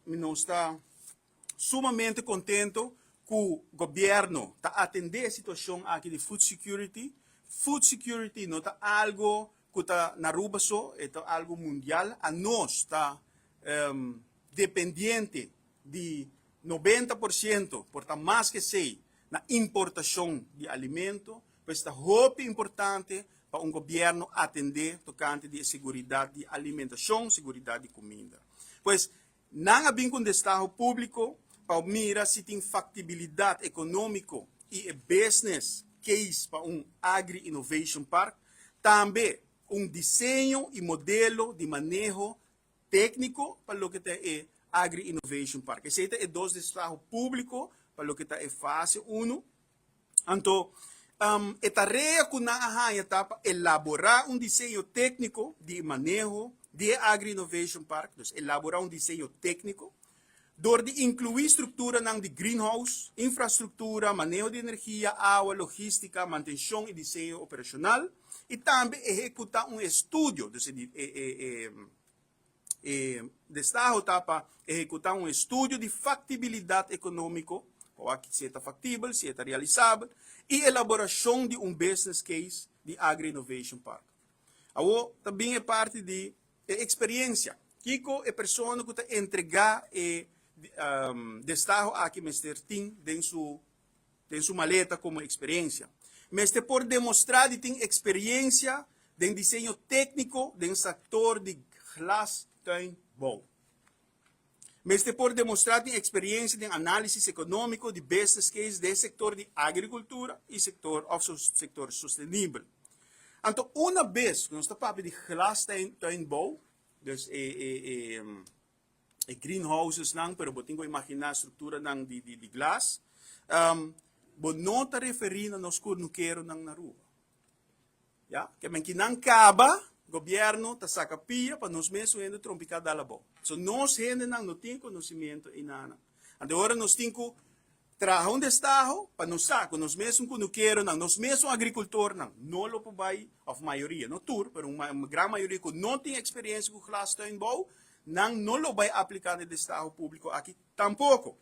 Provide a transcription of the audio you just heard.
Nos ta sumamente contento cu gobierno ta atende e situacion aki di food security. Food security no ta algo cu ta na Aruba so, e ta algo mundial. Anos ta dependiente di 90%, por ta mas cu esey, na importacion di alimento. Pues ta hopi importante pa un gobierno atende tocante di e seguridad di alimentacion, seguridad di cuminda. Pues nan a bin cu un destaho publico pa mira si tin factibilidad economico y e business case pa un Agri Innovation Park. Tambe un diseño y modelo di maneho tecnico pa loke ta e Agri Innovation Park. Esey ta e dos destaho publico pa loke ta e fase uno. Anto, e tarea ku nan a haña ta pa elaborá un diseño tékniko di e maneho di e Agri Innovation Park, dus elaborá un diseño tékniko, dor di inkluí strukturanan di greenhouse, infrastruktura, maneho di energia, awa, logístika, mantenshon i diseño operashonal, i tambe ehekutá un estudio, dus e E destaho ta pa ehekutá un estudio di faktibilidat ekonómiko, pa wak si e ta faktibel, si e ta realisabel, i elaborashon di un business case di Agri Innovation Park. Awor ta bin e parti di e eksperiensia. Kiko e persona ku ta entregá e destaho aki mester tin den su den su maleta komo eksperensia. Mester por demostrá di tin eksperensia den diseño tékniko den sektor di glastuinbouw. Mester por demostrá tin eksperensia den análisis ekonómiko di business case den sektor di agrikultura i sektor òf sektor sostenibel. Anto una bes ku nos ta papia di glastuinbouw, dus e e e greenhousesnan, pero bo tin ku imaginá strukturanan di di di glas. Bo no ta referí na nos kurnukeronan na Aruba. Ya, ke men kinan kaba, gobièrnu ta saka pia pa nos mes un hende trompiká dal abou. So nos hendenan no tin konosimiento einanan. Anto ora nos tin ku traha un destaho pa nos sa ku nos mes un kunukeronan, nos mes un agrikultornan no lo por bai, òf mayoria, no tur, pero un gran mayoria ku no tin eksperensia ku glastuinbouw, nan no lo bai apliká na e destaho públiko aki tampoko.